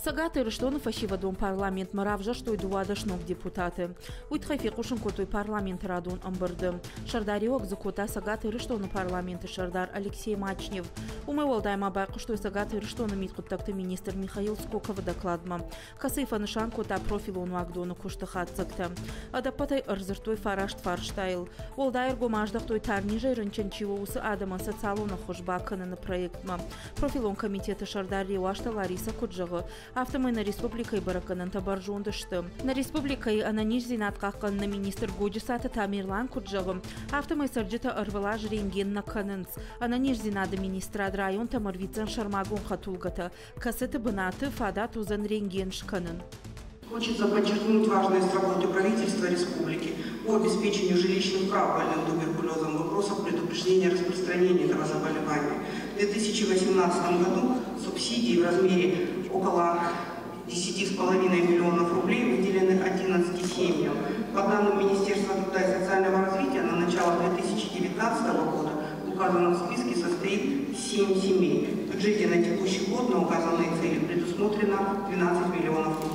Цӕгат Ирыстоны фӕсивӕдон парламентмӕ равзӕрстой 12 ног депутаты. Уый тыххӕй фехъусын кодтой парламенты радон ӕмбырды. Сӕрдариуӕг дзы кодта Цӕгат Ирыстоны парламенты сӕрдар Алексей Мачнев. Уымӕй уӕлдай ма байхъуыстой Цӕгат Ирыстоны мидхъуыддӕгты министр Михаил Скоковы докладмӕ, кӕцыйы фӕнысан кодта профилон уагдоны куысты хатдзӕгтӕ. Ӕдӕппӕтӕй ӕрдзырдтой фараст фарстайыл. Уӕлдай ӕргом аздӕхтой тарнизӕй рынчын чи у, уыцы адӕмӕн социалон ӕххуыс бакӕныны проектмӕ. Профилон комитеты сӕрдар Реуазты Ларисӕ куыд зӕгъы, афтӕмӕй нӕ республикӕйы бӕрӕггӕнӕнтӕ бӕрзонд сты. Нӕ республикӕйы ӕнӕниздзинад хъахъхъӕныны министр Годжысаты Тамерлан куыд зӕгъы, афтӕмӕй цӕрджытӕ ӕрвылаз рентген нӕ кӕнынц. Ӕнӕниздзинады министрад районтӕм ӕрвитдзӕн сӕрмагонд хӕдтулгӕтӕ, кӕцыты бынаты фадат уыдзӕн рентген скӕнын. Хочется подчеркнуть важность работы правительства республики по обеспечению жилищных прав больным туберкулезом в вопросах предупреждения распространения этого заболевания. В 2018 году субсидии в размере около 10,5 миллионов рублей выделены 11 семьям. По данным Министерства труда и социального развития, на начало 2019 года в указанном списке состоит 7 семей. В бюджете на текущий год на указанные цели предусмотрено 12 миллионов рублей.